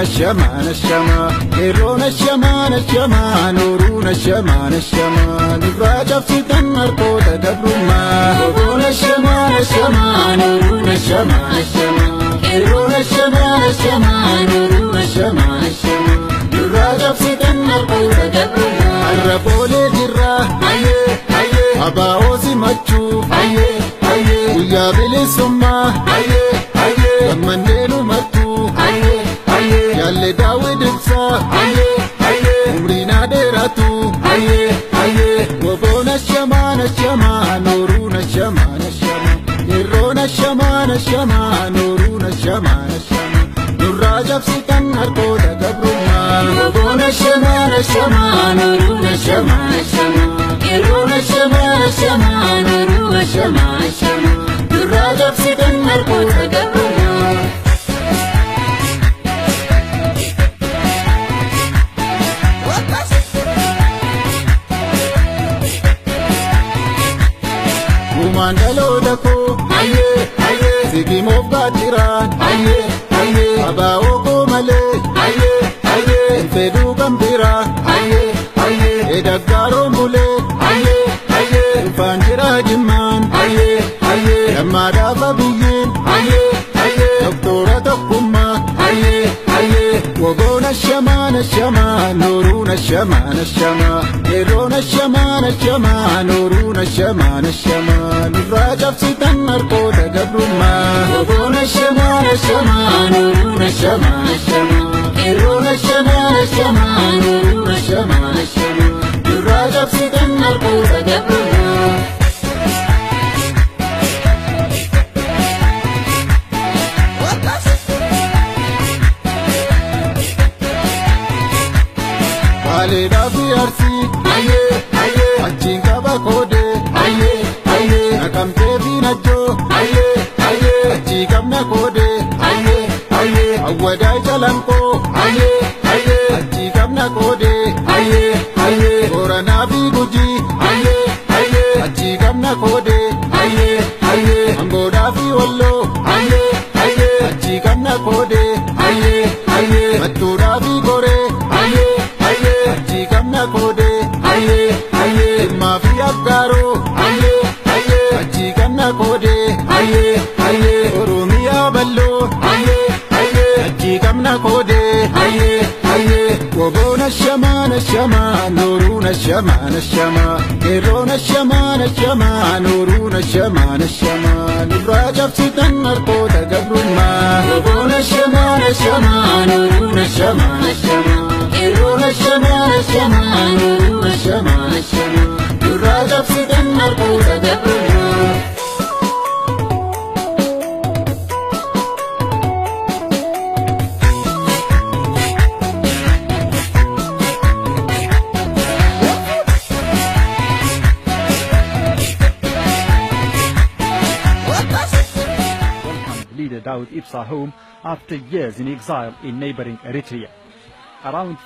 Shamaa shamaa qeerroon shamaa shamaa nooruun shamaa shamaa nurraa cabsitan harkoota gabrummaa. Gogoon shamaa shamaa nooruun shamaa shamaa qeerroon shamaa shamaa nooruun shamaa shamaa nurraa cabsitan harkoota gabrummaa. Har'a boolee jirra hayyee hayyee abaa'oo simachuu hayyee hayyee guyyaa bilisummaa hayyee hayyee gammannee nu martuu hayyee hayyee yaalle daawwi ibsaa hayyee hayyee umriin dheeratu hayyee hayyee goboon shamaa shamaa nooruun shamaa shamaa qeerroon shamaa shamaa nooruun shamaa shamaa nurraa cabsitan harkoota gabrummaa. Goboon shamaa shamaa nooruun shamaa shamaa qeerroon shamaa shamaa nooruun shamaa shamaa nurraa cabsitan harkoota gabrummaa. Gumaan dhaloota koo hayyee hayyee sikimoof gaachiraan hayyee hayyee abaa'oo koo malee hayyee hayyee hin fedhuu kan biraa hayyee hayyee edaggaaroon bulee hayyee hayyee dhufaan jira jimmaan hayyee hayyee lammaadhaaf biyyeen hayyee hayyee doktora tokkummaa hayyee hayyee wogoon shamaa shamaa nooruun shamaa shamaa qeerroon shamaa shamaa nooruun shamaa shamaa nurraa cabsitan harkoota gabrummaa. Wogoon shamaa shamaa nooruun shamaa shamaa qeerroon shamaa shamaa nooruun shamaa shamaa nurraa cabsitan harkoota gabrummaa. Baaleedhaa fi Arsii hayyee hayyee achiin qaba koodee hayyee hayyee naqamtee fi najjoo hayyee hayyee achii qabna koodee hayyee hayyee awwadaa calanqoo hayyee hayyee achii qabna koodee hayyee hayyee Booranaa fi Gujii hayyee hayyee achii qabna koodee hayyee hayyee Amboodhaa fi Walloo hayyee hayyee achii qabna koodee hayyee hayyee Mattuudhaa fi Goree hayyee hayyee achii qabna koodee hayyee hayyee Jimmaa fi Abgaaroo hayyee hayyee achii qabna koodee hayyee hayyee Oromiyaa bal'oo hayyee hayyee achii qabna koodee hayyee hayyee wogoon shamaa shamaa nooruun shamaa shamaa qeerroon shamaa shamaa nooruun shamaa shamaa nurraa cabsitan harkoota gabrummaa. Wogoon shamaa shamaa nooruun shamaa shamaa qeerroon shamaa shamaa nooruun shamaa shamaa nurraa cabsitan harkoota gabrummaa. Welcomed leader Daud Ibsa home after years in exile in neighboring Eritrea. Around